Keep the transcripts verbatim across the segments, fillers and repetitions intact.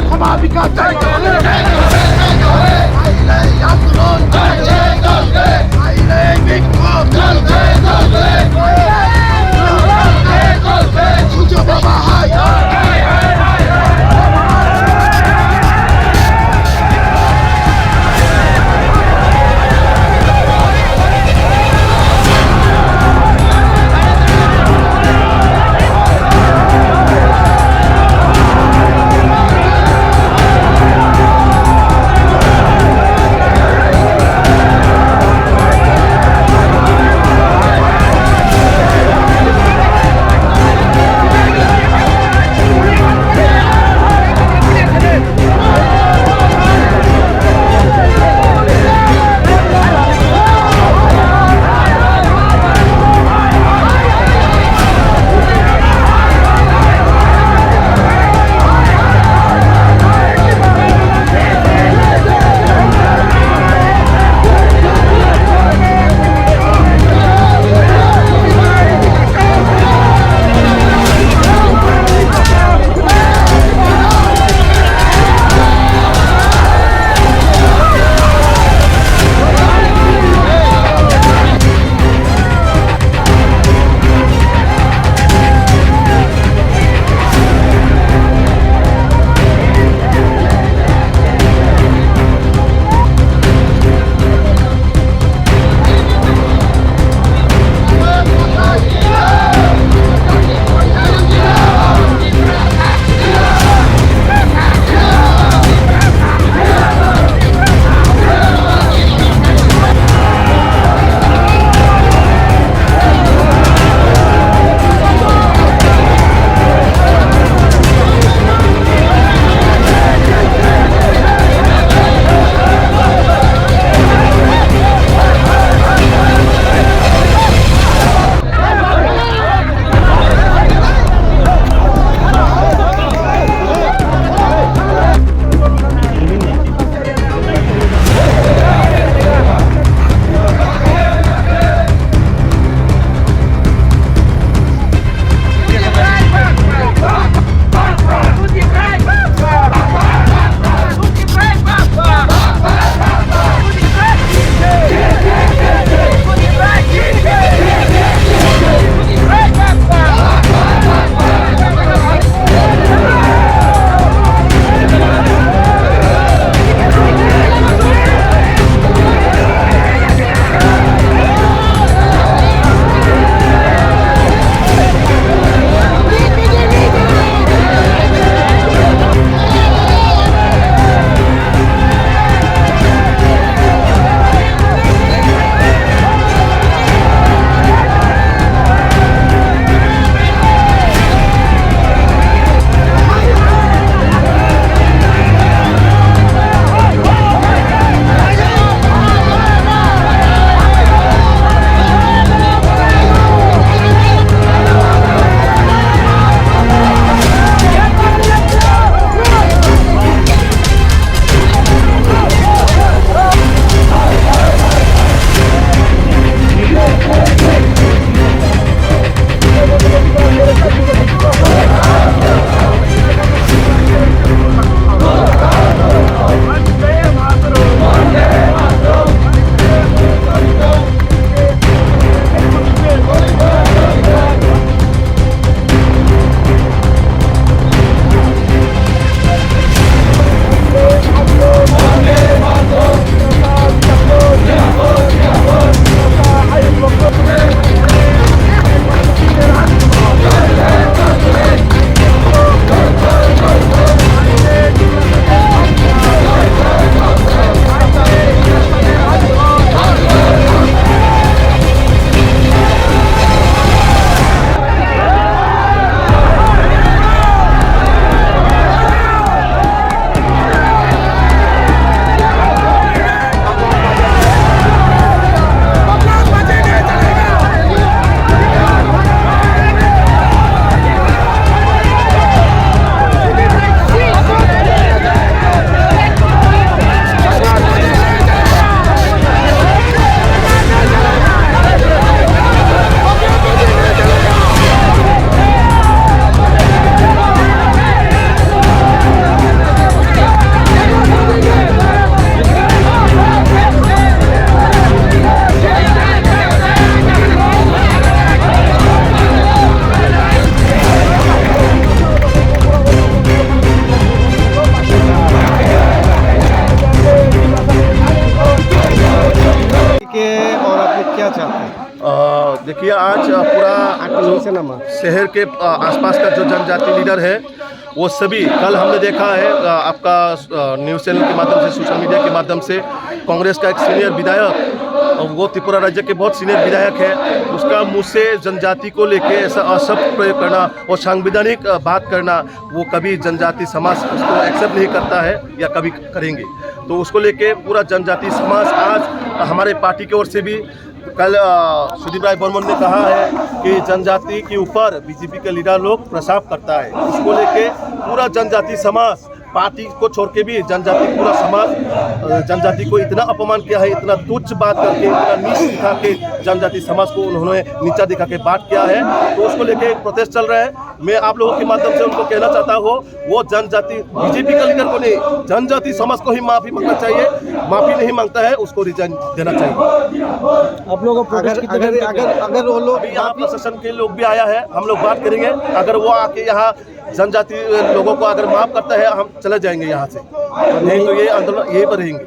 ক্ষমা বিচার চাই। আইলে আন্দোলন চলবে, চলবে। আইলে বিক্ষোভ চলবে, চলবে। চলবে, চলবে। সূর্য বাবা হায়। अ, देखिए, आज, अ, पूरा शहर के, अ, आसपास का जो जनजाति लीडर है, वो सभी, कल हमने देखा है, अ, आपका, अ, न्यूज़ चैनल के माध्यम से, सोशल मीडिया के माध्यम से, कांग्रेस का एक सीनियर विधायक, अ, वो त्रिपुरा राज्य के बहुत सीनियर विधायक है, उसका मुंह से जनजाति को लेके ऐसा अशब्द प्रयोग करना और सांविधानिक, अ, बात करना, वो कभी जनजाति समाज उसको एक्सेप्ट नहीं करता है या कभी करेंगे। तो उसको लेके पूरा जनजाति समाज आज हमारे पार्टी की ओर से भी कल, अ, सुदीप राय बर्मन ने कहा है कि जनजाति के ऊपर बीजेपी का लीडर लोग प्रसार करता है। उसको लेके पूरा जनजाति समाज, पार्टी को छोड़ के भी जनजाति पूरा समाज, अ, जनजाति को इतना अपमान किया है, इतना तुच्छ बात करके, इतना नीच दिखा के जनजाति समाज को उन्होंने नीचा दिखा के बात किया है। तो उसको लेके प्रोटेस्ट चल रहा है। मैं आप लोगों के माध्यम से उनको कहना चाहता हूँ, वो जनजाति, बीजेपी का लीडर को नहीं, जनजाति समाज को ही माफी मांगना चाहिए। माफी नहीं मांगता है, उसको रिजाइन देना चाहिए। आप लोगों का प्रोटेस्ट अगर, कितने अगर, दिन तक अगर, है? अगर वो लोग अभी यहाँ माफी प्रशासन के लोग भी आया है, हम लोग बात करेंगे। अगर वो आके यहाँ जनजाति लोगों को अगर माफ करता है, हम चले जाएंगे यहाँ से, नहीं तो ये आंदोलन यहीं पर रहेंगे।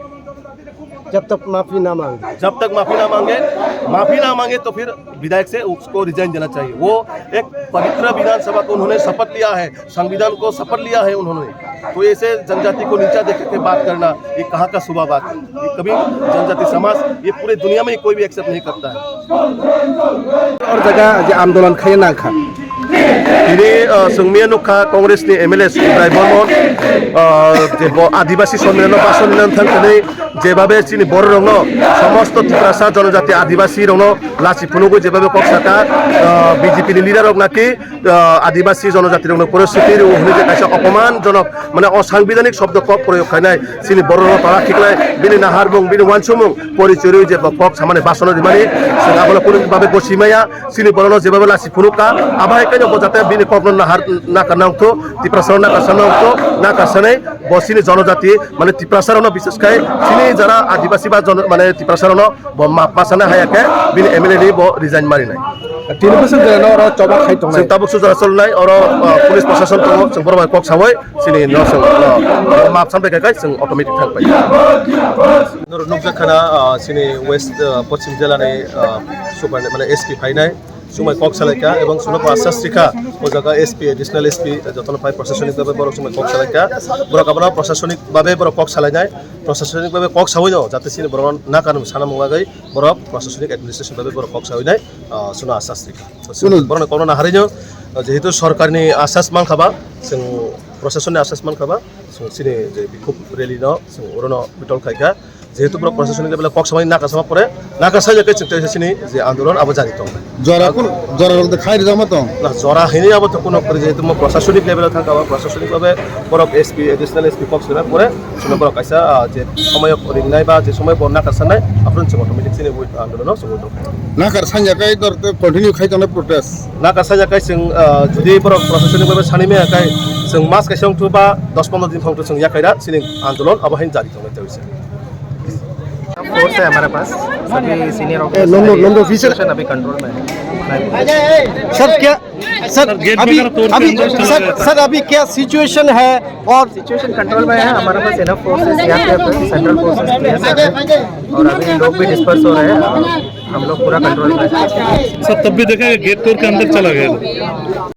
जब तक माफी ना मांगे। जब तक माफी ना मांगे, माफी ना मांगे तो फिर विधायक से उसको रिजाइन देना चाहिए। वो एक पवित्र विधानसभा को उन्होंने शपथ लिया है, संविधान को शपथ लिया है उन्होंने, तो ऐसे जनजाति को नीचा देख के बात करना, ये कहाँ का शुभ बात है? ये कभी जनजाति समाज, ये पूरे दुनिया में कोई भी एक्सेप्ट नहीं करता है। Or jaga je andolan khaina nangkha. Tini, uh, chwng miya nukha Congress ni M L A Subrai Bormon, uh, je bo Adibasi Sonmilan no basonmilan thang tini jebabe chini borok rokno, somosto Tiprasa jonojati Adibasi rokno lachi phunugwi jebabe kok saka, uh, B J P ni leader rok naki, uh, Adibasi jonojati rokno poristiti rw hwnwi je kaisa opoman jonok, mane osangbidanik shobdo kok proyog khainai chini borok rokno tala khiklai bini nahar bung bini wansumung porichori je bo kok samani basonwi rimani chwng abono kunu babe gosi maya. Chini borokno jebabe lachi phunukha, abo hai khe bo jate bini kokno nahar nakarna wngthu, Tiprasarok nakarsa wngthu, nakarsanai bo chini jonojati, mane Tiprasarokno, bises khai chini jara Adibasi ba jon-, mane Tiprasarokno bo map ma sana haya khe bini M L A ni bo resign marinai. Tini bwswk jora no oro choba khai tongnai. Chwng tabuk sujara cholnai, oro, uh, police prashason tongo, chwng borok bai kok sawi chini no chwng, uh, map sampai khe kai chwng automatic thang pai. Norok nukjak khana, ah, chini West, ah, Poschim Jilani, ah, Super, mane S P phainai, chumai kok salaikha, ebong chwngno kok asas rikha, o jaga S P, Additional S P, jotono phai prosasonik babe borok chumai kok salaikha, borok abono prosasonik babe borok kok salainai, prosasonik babe kok sawino, jate chini borok nakarno sana mung bagwi borok prosasonik administration babe borok kok sawinai, ah, chwngno asas rikha. Borokno kokno naharino, ah, jehetu sorkarni asas mankha ba, chwng prosasonni asas mankha ba, chwng chini je bikhub rally no chwng orono bitol khaikha. Jehetu borok prosasonik level o kok samani naka sama pore, naka sai khe chwng teisa chini je andolon abo jari tong. Jora kun, jora rok de khai rijak ma tong? Na, jora hini abo to kuno kori, jehetu mo prosasonik level o thangka, prosasonik babe borok S P, additional S P kok sina pore, sina borok kaisa, ah, je somoy ringnai ba je somoy bo naka sanai, aphuru chwng automatic chini andolon o chwng withdraw khai. Naka sanya kai dor te continue khai tongnai protest. Naka sanya kai chwng, ah, jodi borok prosasonik babe sani maya kai chwng mas kaisa wngthu ba dos pondro din phangthu chwng yakai ra chini andolon abo hain jari tongnai. Force है हमारे पास, सभी सीनियर ए, नंदू, नंदू, पीछे। सिचुएशन अभी कंट्रोल में है। सर, क्या, sir, gate अभी, वगैरह तोड़ के अभी, अंदर चला सर, गया था। सर, अभी क्या सिचुएशन है? और सिचुएशन कंट्रोल में है, हमारे पास इनफ फोर्स है, सीआरपीएफ है, सेंट्रल फोर्सेस, बीएसएफ है, और अभी लोग भी डिस्पर्स हो रहे हैं, हम लोग पूरा कंट्रोल में है। सर, तब भी देखा कि गेट तोड़ के अंदर चला गया।